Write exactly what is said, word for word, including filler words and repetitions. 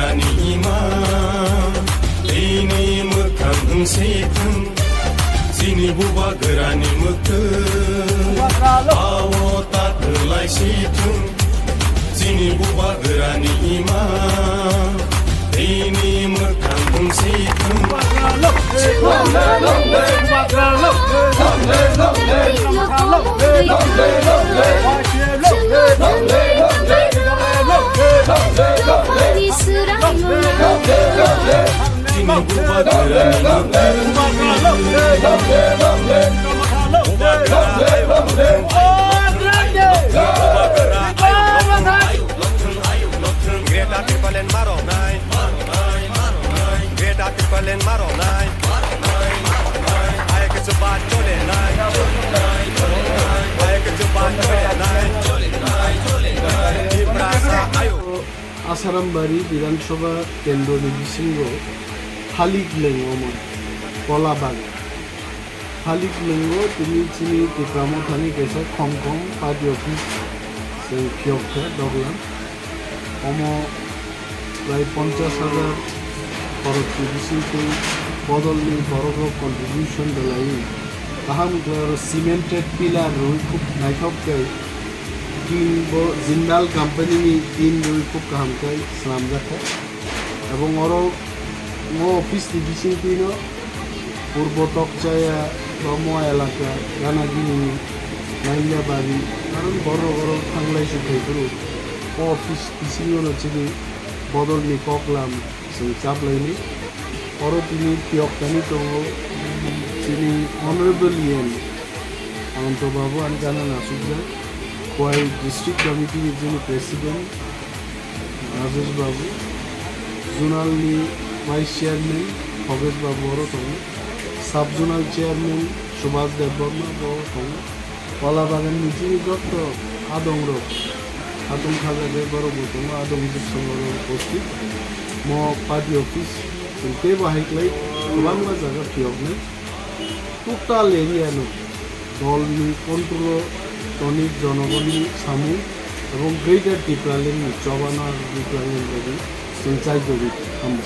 Ani ima, tini mwkhang wngsi thung, chini bubagrani mwkhwng, ao ta kwlai si thung, chini bubagrani ima, tini mwkhang wngsi thung. Greater Tipraland maroknai. Greater Tipraland maroknai. Hai kichu ba chole nai. Hai kichu ba chole nai. Tiprasa ayo. Asarambari Bidhan Sabha kendroni bisingo Halik Lengoma Kola Bagan. Halik Lengoma tini chini Tipra Mothani kaisa khongkhong party office se phiyok kha doglam. Omo prai ponchash hajar khorokni bisingtwi bodolni borokrok contribution belaiwi kaham khlai oro cemented pillar rwi khub naithok khe tin bo Jindal company ni tin rwi khub kaham khe swnamjak kha. Ebong oro o office ni bisingtwi no Purbo Tokchaya, Romo elaka, Ganagini, Nailabari, karon borok oro thanglai si phai phuru o office bisingo no chini bodolni koklam chwng chaplaini. Oro tini phiyok thani tongo chini Honorable E M Ananto Babu, ani gana nasukjak, Khowai District Committee ni chini President, Rajesh Babu, Zonal ni Vice Chairman Bhogesh Babu oro tongo, Sub Zonal Chairman Subhas Debbarma bo tongo, Kola Bagan ni chini jotto adong rok, adong khajaga borok bo tongo, adong jikson rok bo tongo, mo party office chwng teibo hai khlai kwbangma jaga phiyoknai. Total area no dolni control o toni jonogonni samung ebong Greater Tipraland ni chobana Tipraland bagwi chwng chai tongwi thango.